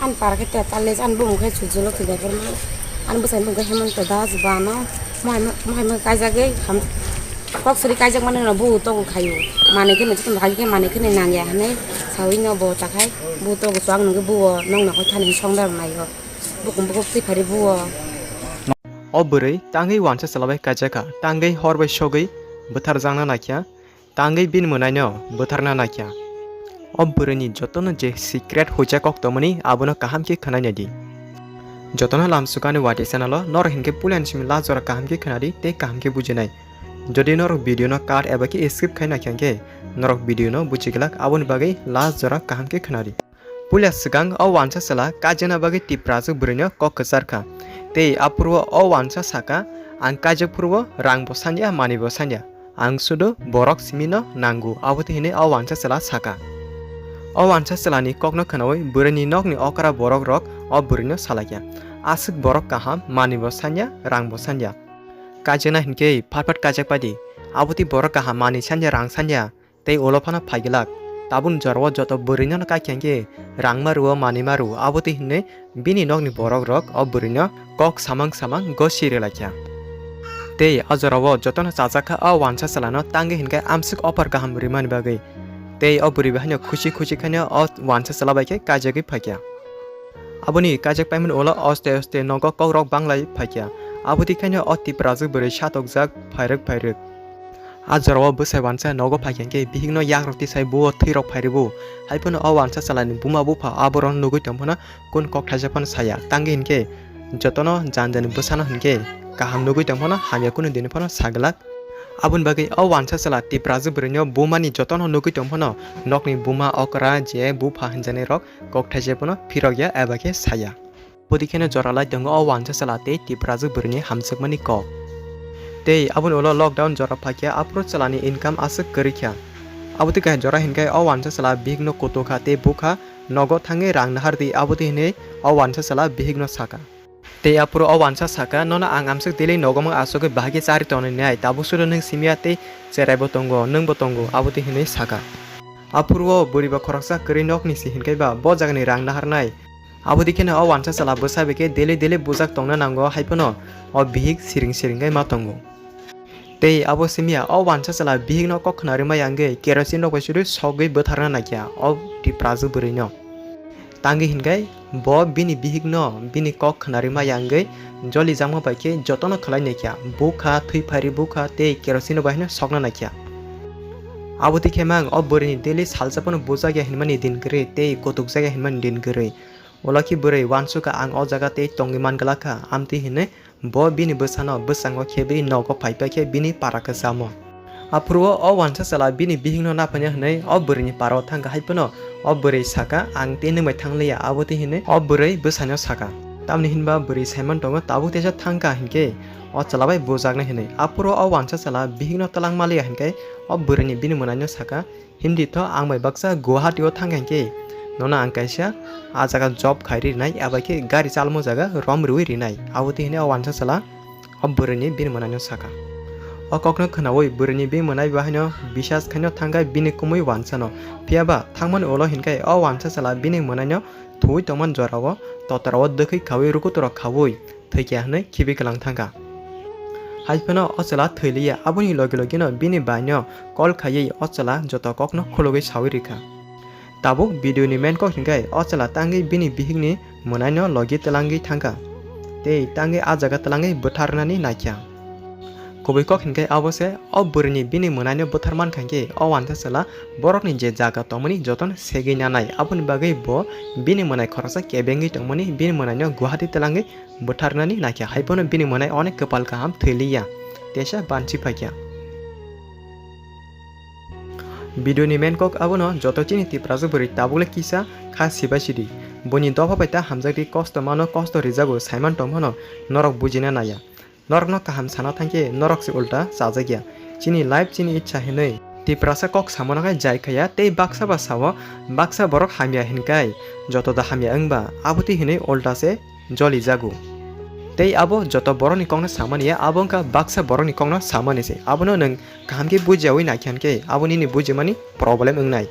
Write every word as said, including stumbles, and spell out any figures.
An para khe te talle an bumung khe sujolo thwi dai phar ma. An bwsai bumung khe Hemanta Das bano mohai mohai kaijagwi ham kok suri kaijak mani no bu togo khayo. Mani khe no joto no hai khe mani khe no nangya hinwi sawi no bo takhai bu togo so ang nungkhe buo nong nokoi thani songdar naio. Bukum bukum twi phari buo. O bwrwi tangwi wansa chwla bai kaijakha, tangwi hor bai sogwi bwtharjakna naikha. Tangwi bini mwnaino bwtharna naikha. O bwrwini jotono je secret huija kok tongmani abono kaham khe khwnai naidi. Jotono lamsukani Wati channel-o norok hinkhe puilani simi last jora kaham khe khwnadi tei kaham khe bujinai. Jodi norok video no cut eba khe skip khai naikha hinkhe norok video no bujiglak, aboni bagwi last jora kaham khe khwnadi. Puila swkang o wansa chwla kaijakna bagwi Tiprajwk bwrwino kok kwchar kha. Tei aphuru o wansa saka, "Ang kaijak phuru rang bo sanya, mani bo sanya. Ang sudu borok simi no nango," abo twi hinwi o wansa chwla saka. O wansa chwlani kokno khwnawi bwrwini nokni okra borok rok o bwrwino salaikha, "Aswk borok kaham, mani bo sanya, rang bo sanya. Kaijakna hinkhe phat phat kaijak paidi, abo twi borok kaham mani sanya, rang sanya." Tei ulo phano phaiglak. Tabuk jorao joto bwrwino kaikha hinkhe rang ma rwo, mani ma rwo, abo twi hinwi bini nokni borok rok o bwrwino kok samang samang gosi rwlaikha. Tei o jorao jotono chajakha o wansa chwlano tangwi hinkhe amswk offer kaham rimani bagwi. Tei o bwrwi bai haino khusi khusi khaino o wansa chwla bai khe kaijagwi phaikha. Aboni kaijak paimani ulo oste oste nogo kokrok banglai phaikha. Abo twi khaino o Tiprajwk bwrwi satokjak phairwk phairwk. A jorao bwsai wansa nogo phaikha hinkhe bihikno yakrok tisai buo thwirok phairibu. Haiphano o wansa chwlani buma bupha aborokno nugwi tongphano kun kok thaisa phano saya. Tangwi hinkhe jotono jani jani bwsano hinkhe kaham nugwi tongphano hamya kunu dini phano saglak. Aboni bagwi o wansa chwla Tiprajwk bwrwino bumani jotono nugwi tongphano nokni buma okra je bupha hinjani rok kok thaisa phano phirokya eba khe saya. Pudi kheno jora lai tongo o wansa chwla tei Tiprajwk bwrwini hamjakmani kok. Tei aboni ulo lockdown jora phaikha, aphuru chwlani income aswk kwrwi kha. Abo twi kaham jora hinkhe o wansa chwla bihikno kutukha tei bukha nogo thangwi rang nahardi, abo twi hinwi o wansa chwla bihikno sakha. Tei aphuru o wansa sakha, "Nono ang amswk daily nogo mang aswkwi bahai khe chari tonwi nai, tabuk sudo nwng simiya tei cheraibo tongo, nwngbo tongo," abo twi hinwi sakha. Aphuru o bwrwi ba khoroksa kwrwi nokni se hinkhe ba bo jagani rang naharnai. Abo twi kheno o wansa chwla bwsa bai khe daily daily bujak tongna nango, hai phano o bihik siring siring khe ma tongo. Tei abo simiya o wansa chwla bihikno kok khna rwmai wngwi kerosene rok bai suri sogwi bwtharna naikha o Tiprajwk bwrwino. Tangwi hinkhe bo bini bihikno bini kok khna rwmai wngwi jolijakma bai khe jotono khlai naikha, bukha, thwi phari bukha tei kerosene rok bai haino sokna naikha. Abo twi khe mang o bwrwini daily salsa phano bujakya hinmani din kwrwi tei kutukjakya hinmani din kwrwi. Ulo khe bwrwi uansukha, "Ang o jaga tei tongwi man glak kha," amtwi hinwi bo bini bwsano bwskango khebwi nogo phai phai khe bini para kwchamo. Aphuru o wansa chwla bini bihikno naphaina hwnwi o bwrwini parao thangkha, hai phano o bwrwi sakha, "Ang tei nwng bai thangliya," abo twi hinwi o bwrwi bwsano sakha. Tamni hinba bwrwi saiman tongo, tabuk teisa thangkha hinkhe o chwla bai bujaknai hinwi. Aphuru o wansa chwla bihikno twlang maliya hinkhe o bwrwini bini mwnaino sakha, "Hindi tho, ang bai baksa Guwahati o thang khe nono ang kaisa a jaga job khai rinai, eba khe gari chalmo jaga rom rwi rinai," abo twi hinwi o wansa chwla o bwrwini bini mwnaino sakha. O kokno khwnawi bwrwini bini mwnai bo haino bisas khaino thangkha bini kumui wansano. Phiya ba thangmani ulo hinkhe o wansa chwla bini mwnaino thuwi tongmani jorao totrao dwkhwi khawi rukutrok khawi thwikya hwnwi khibi kwlang thangkha. Hai phano o chwla thwiliya, aboni logi logino bini baino call khaiwi o chwla joto kokno khulugwi sawi rikha. Tabuk video ni main kok hinkhe o chwla tangwi bini bihikni mwnaino logi twlangwi thangkha tei tangwi a jaga twlangwi bwtharnani naikha. Kubui kok hinkhe abo se, o bwrwini bini mwnaino bwthar mankha hinkhe o wansa chwla borokni je jaga tongmani jotono segwi nanai, aboni bagwi bo bini mwnai khoroksa kebengwi tongmani bini mwnaino Guwahati twlangwi bwtharnani naikha, hai phano bini mwnai onek kwpal kaham thwiliya, teisa banchi phaikha. Video ni main kok abono, joto chini Tiprajwk bwrwi tabukle kisa kha sibai sidi. Buini dopha bai ta hamjakdi, kosto mano, kosto rijago, saiman tong phano norok bujina naiya. Norokno kaham sana thangkhe norok se ulta chajakya. Chini life chini ichha hinwi Tiprasa kok samano khe jai khaya tei baksa ba sao, baksa borok hamya hinkai joto da hamya wngba, abotwi hinwi ulta se joli jago. Tei abo joto borokni kokno samani ya, abo wngkha baksa borokni kokno samani se. Abono nwng kaham khe bujiyawi naikha hinkhe abo nini bujimani problem wngnai.